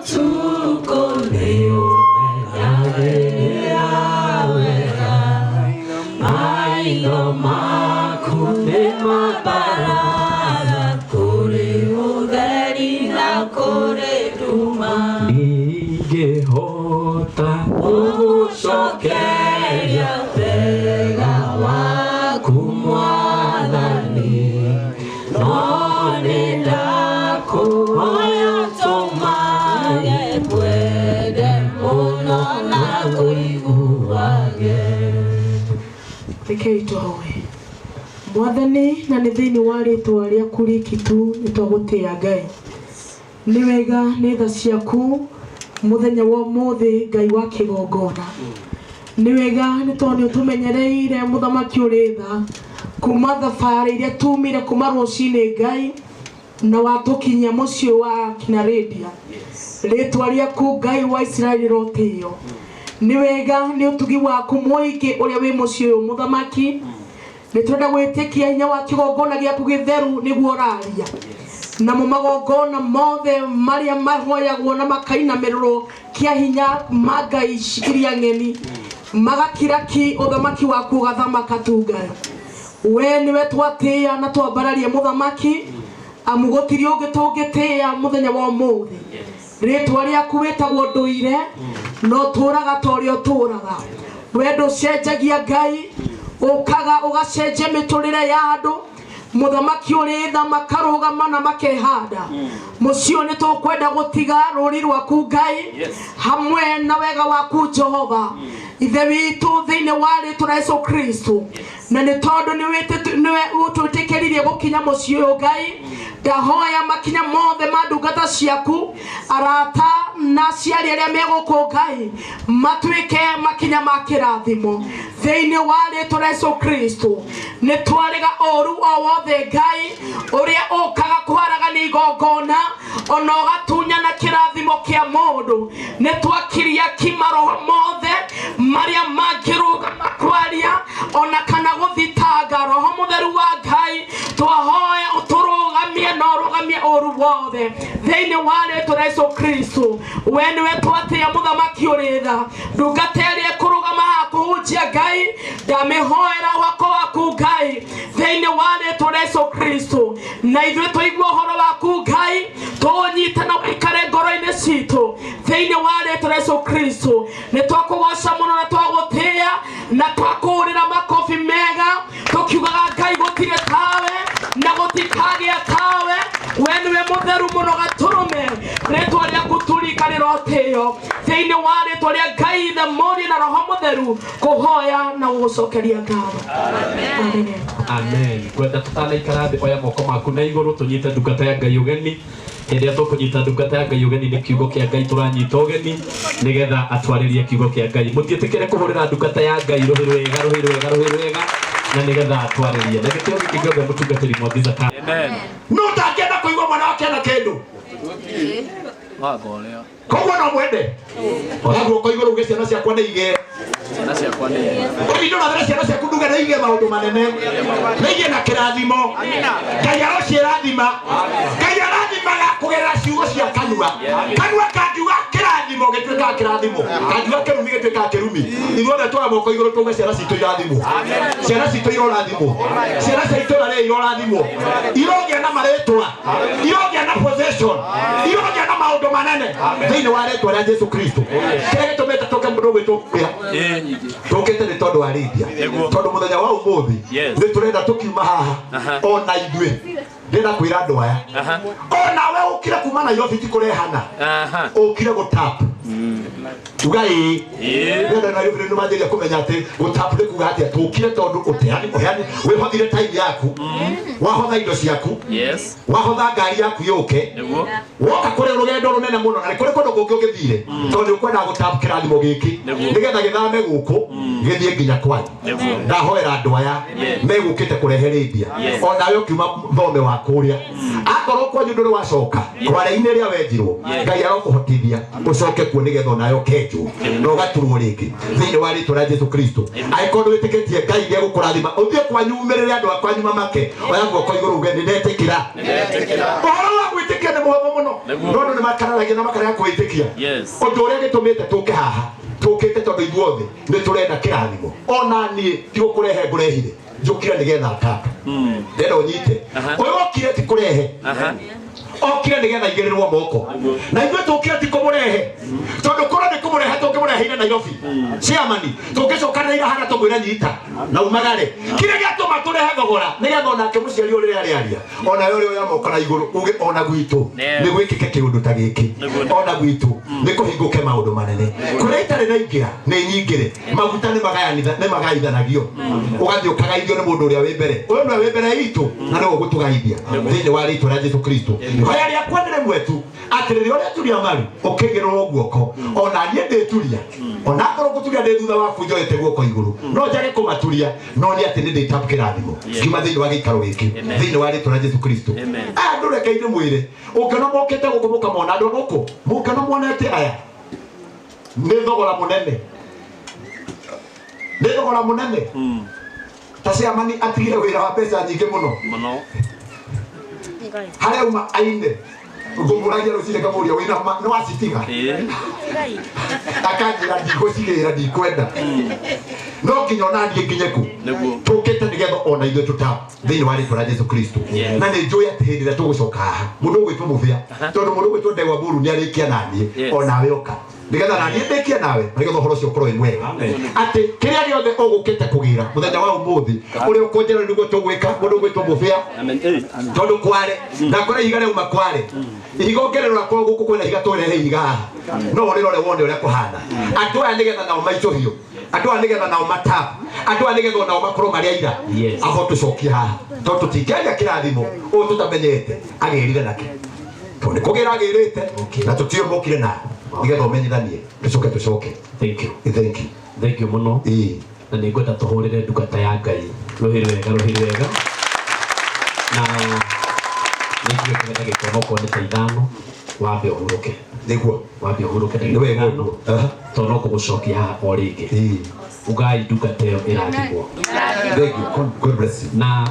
Ũtukũ nĩũmenyagĩrĩra wega, maitho maku nĩmambaraga kũrĩ ũtheri na kũrĩ nduma. Ndingĩhota Gũgũcokeria wega waku Mwathani, no nĩndakũhoya tũmage ngwende mũno na ngũiguage. Rekei tũhoe. Mwathani, na nĩ thĩinĩ wa rĩtwa rĩaku riki tu nĩ twagũtĩĩa Ngai. Nĩ wega nĩ tha ciaku mũthenya wa ũmũthĩ Ngai wa kĩgongona. Nĩ wega nĩ tondũ nĩ ũtũmenyereire mũthamaki ũrĩ tha kuma thabarĩ iria tumire kuma rũcinĩ Ngai na watũkinyia mũciĩ wa Kinaredia. Rĩtwa rĩaku Ngai wa Isiraeli rĩrotĩo. Nĩ wega nĩ ũtugi waku mũingĩ ũrĩa wĩ mũciĩ ũyũ mũthamaki. Nĩ tũrenda gwĩtĩkia hinya wa kĩgongona gĩaku gĩtheru nĩguo ũraria. Namo magongona mothe marĩa mahoyagwo na makainamĩrĩrwo kĩa hinya ma ngai iria ng'eni magakira ki, ũthamaki waku ũgathamaka tu Ngai. We nĩwe twatĩĩa na twambararia mũthamaki, amu gũtirĩ ũngĩ tũngĩtĩĩa mũthenya wa ũmũthĩ. Rĩtwa rĩaku wĩtagwo ndũire, na ũtũũraga ta ũrĩa ũtũũraga. We ndũcenjagia Ngai, ũkaga ũgacenjia mĩtũrĩre ya andũ. Mũthamaki ũrĩ tha, makarũgama na makehanda. Mũciĩ ũyũ nĩ tũkwenda gũtiga rũri rwaku Ngai, hamwe na wega waku Jehova Ithe witũ, thĩinĩ wa rĩtwa rĩa Yesu Kristo. Na nĩ tondũ nĩwe ũtwĩtĩkĩririe gũkinya mũciĩ ũyũ Ngai, ndahoya makinya mothe ma ndungata ciaku, arata na aciari arĩa me gũkũ Ngai, matuĩke makinya ma kĩrathimo thĩinĩ wa rĩtwa rĩa Yesu Kristo. Nĩ twarega ũru o wothe Ngai ũrĩa ũkaga kũharagania igongona ona ũgatunyana kĩrathimo kĩa mũndũ. Nĩ twakiria ki maroho mothe marĩa mangĩrũgama kwaria ona kana gũthitanga. Roho mũtheru wa Ngai, twahoya ũtũrũgamie na ũrũgamie ũru wothe thĩinĩ wa rĩtwa rĩa Yesu Kristo. We nĩwe twatĩĩa mũthamaki ũrĩ tha. Ndungata ĩrĩa ĩkũrũgama haha kũhunjia Ngai, ndamĩhoera ũhako waku Ngai thĩinĩ wa rĩtwa rĩa Yesu Kristo. Na ithuĩ tũigue ũhoro waku Ngai, tũũnyite na ũikare ngoro-inĩ citũ thĩinĩ wa rĩtwa rĩa Yesu Kristo. Nĩ twakũgoca mũno na twagũtĩĩa na twakũhũrĩra makobi mega tũkiugaga Ngai gũtirĩ tawe na gũtikagĩa tawe. We nĩwe mũtheru mũno gatũrũme, rĩtwa rĩaku turika rĩrotĩo thĩinĩ wa rĩtwa rĩa Ngai Ithe, Mũriũ na Roho Mũtheru, kũhoya na gũgũcokeria ngatho. Amen. Amen. Ngwenda tũtanaikara thĩ, oya moko maku na igũrũ tũnyite ndungata ya Ngai ũgeni. Hĩndĩ ĩrĩa tũkũnyita ndungata ya Ngai ũgeni, nĩ kiugo kĩa Ngai tũranyita ũgeni nĩgetha atwarĩrie kiugo kĩa Ngai. Mũtiĩtĩkĩre kũhũrĩra ndungata ya Ngai rũhĩ rwega, rũhĩ rwega, rũhĩ rwega, na nĩgetha atwarĩrie. Na gĩtĩo gĩkĩ gĩothe mũtungatĩri Mwangi Zakayo. Amen. No ũtangĩenda kũigua mwana wake ena kĩndũ. Wanga ũrĩa. Koguo no mwende oya guoko igũrũ uge ciana ciakwa nĩ igĩe. Ciana ciakwa nĩ igĩe. Ũthiĩ ndũrathĩre ciana ciaku nduge nĩ igĩe maũndũ manene, nĩ igĩe na kĩrathimo. Ngai arociĩrathima. Ngai arathimaga kũgerera ciugo cia kanua. Kanua kangiuga kĩrathimo gĩtuĩkaga kĩrathimo, kangiuga kĩrumi gĩtuĩkaga kĩrumi. Ithuothe twoya moko igũrũ tuge ciana citũ irathimwo, ciana citũ irorathimwo, ciana cia itũra rĩrĩ irorathimwo, irogĩa na marĩtwa, irogĩa na possession, irogĩa na maũndũ manene thĩinĩ wa rĩtwa rĩa Jesu Kristo. Kĩrĩa gĩtũmĩte tũke mũndũ gwĩtwo kũrĩa tũkĩte nĩ tondũ wa Lydia, tondũ mũthenya wa ũmũthĩ nĩ tũrenda tũkiuma haha ona ithuĩ ndĩrenda kwĩra andũ aya onawe ũkire kuma Nairobi ti kũrehana, ũkire gũtap uga ĩĩ. Ndĩrenda Nairobi nĩ manjĩria kũmenya atĩ gũtap nĩ kuga atĩa. Tũkire tondũ ũteani ũheani wĩhothire time yaku, wahotha indo ciaku, wahotha ngari yaku yũke. Nĩguo. Woka kũrĩ rũgendo rũnene mũno na nĩ kũrĩ kũndũ kũngĩ ũngĩthire tondũ nĩ ũkwenda gũtap kĩrathimo gĩkĩ nĩgetha gĩthame gũkũ gĩthiĩ nginya kwanyu. Ndahoera andũ aya megũkĩte kũrehe Lydia, onawe ũkiuma thome wa kũrĩa, akorwo kwanyu ndũrĩ wacoka kware-inĩ rĩa wenjirwo, Ngai arokũhotithia ũcoke kuo nĩgetha onawe ũkenjwo na ũgaturwo rĩngĩ thĩinĩ wa rĩtwa rĩa Jesu Kristo. Angĩkorwo nĩ wĩtĩkĩtie Ngai nĩ egũkũrathima ũthiĩ kwanyu umĩrĩre andũ a kwanyu mamake, oya guoko igũrũ uge nĩ ndetĩkĩra. Ũhoro wa gwĩtĩkia nĩ mũhũthũ mũno. Nĩguo. No andũ nĩ makararagia na makarega kwĩtĩkia. Yes. Ũndũ ũrĩa gĩtũmĩte tũke haha, tũkĩte tondũ ithuothe nĩ tũrenda kĩrathimo. Ona niĩ ti gũkũrehe ngũrehire, njũkire nĩgetha tata ndenda ũnyite. Aha. Ũyũ okire ti kũrehe, Aha. okire nĩgetha aigĩrĩrwo moko, na ithuĩ tũkire ti kũmũrehe, tondũ korwo nĩ kũmũrehe tũngĩmũreheire Nairobi chairman, tũngĩcokanĩrĩra harĩa tũmwĩre nyita na umagare. Kĩrĩa gĩatũma tũrehe thogora nĩgetha onake mũciari ũrĩa arĩaria onawe ũrĩa oya moko na igũrũ uge ona gwitũ Yeah. nĩ gwĩkĩke kĩũndũ ta gĩkĩ, Nĩguo. ona gwitũ nĩ kũhingũke maũndũ manene. Kũrĩa itarĩ na ingĩra nĩ nyingĩre. Maguta nĩ magaithanagio, ũgathiĩ ũkagaithio nĩ mũndũ ũrĩa wĩ mbere. Ũyũ nĩwe wĩ mbere itũ na nĩwe ũgũtũgaithia thĩinĩ wa rĩtwa rĩa Jesu Kristo. Ihoya rĩakwa nĩ rĩmwe tu, atĩ rĩrĩa ũreturia maru ũkĩigĩrĩrwo guoko, ona niĩ ndĩturia, ona akorwo ngũturia ndĩ thutha waku njoete guoko igũrũ, no njage kũmaturia, no nĩ atĩ nĩ ndĩtambu kĩrathimo kiuma thĩinĩ wa gĩikaro gĩkĩ thĩinĩ wa rĩtwa rĩa Jesu Kristo. Amen. Aya andũ reke ndĩmwĩre, ũngĩona mokĩte gũkũ mũkamona andũ a gũkũ, mũngĩona monete aya nĩ thogora mũnene, nĩ thogora mũnene. Ta ciamani atigire wĩra wa mbeca nyingĩ mũno. Mũno. Harĩa uma aine ngũmũragia rũcinĩ ngamũria wĩna nĩ wacitiga? Ĩĩ. Akanjĩra ndigũcigĩra, ndikwenda, no nginya ona niĩ nginye kũ. Nĩguo. Tũkĩte nĩgetha ona ithuĩ tũta thĩinĩ wa rĩtwa rĩa Jesu Kristo. Yes. Na nĩ njũĩ atĩ hĩndĩ ĩrĩa tũgũcoka haha, mũndũ ũgwĩtwo mũbĩa, tondũ mũndũ ũgwĩtwo ndegwa mburu nĩ arĩkia naniĩ. Yes. Onawe ũka nĩgetha naniĩ ndĩkie nawe, nĩgetha ũhoro ũcio ũkorwo wĩ mwega. Amen. Atĩ kĩrĩa gĩothe ũgũkĩte kũgĩra mũthenya wa ũmũthĩ, ũrĩa ũkũnjĩra nĩguo tũgwĩka, mũndũ ũgwĩtwo mũbĩa. Amen. Ĩĩ. Tondũ kware ndakora ihiga rĩauma kware, ihiga ũngĩrĩrora kwa gũkũ kwĩna ihiga, tũrehe ihiga haha no ũrĩrore wone ũrĩa kũhana. Andũ aya nĩgetha nao maicũhio, andũ aya nĩgetha nao matap, andũ aya nĩgetha onao makorwo marĩ aira. Yes. Aho tũcokie haha tondũ tũtingĩaria kĩrathimo ũũ tũtamenyete agĩrire nakĩ, tondũ nĩ kũgĩra agĩrĩte na tũtiũ mokire nayo nĩgetha ũmenyithanie tũcoke tũcoke. Thank you. Thank you. Thank you mũno. Ĩĩ. Na nĩ ngwenda tũhũrĩre ndungata ya Ngai rũhĩ rwega, rũhĩ rwega, na nĩ nginya kũhe ndagĩka onokorwo nĩ ta 5 wambe ũhurũke. Nĩguo. Wambe ũhurũke Nĩ ndagĩka wega 5 ũguo. Aha. tondũ no kũgũcokia haha o rĩngĩ. Ĩĩ. Ugai ndungata ĩyo ĩrathimwo. Thank you. God bless you. Na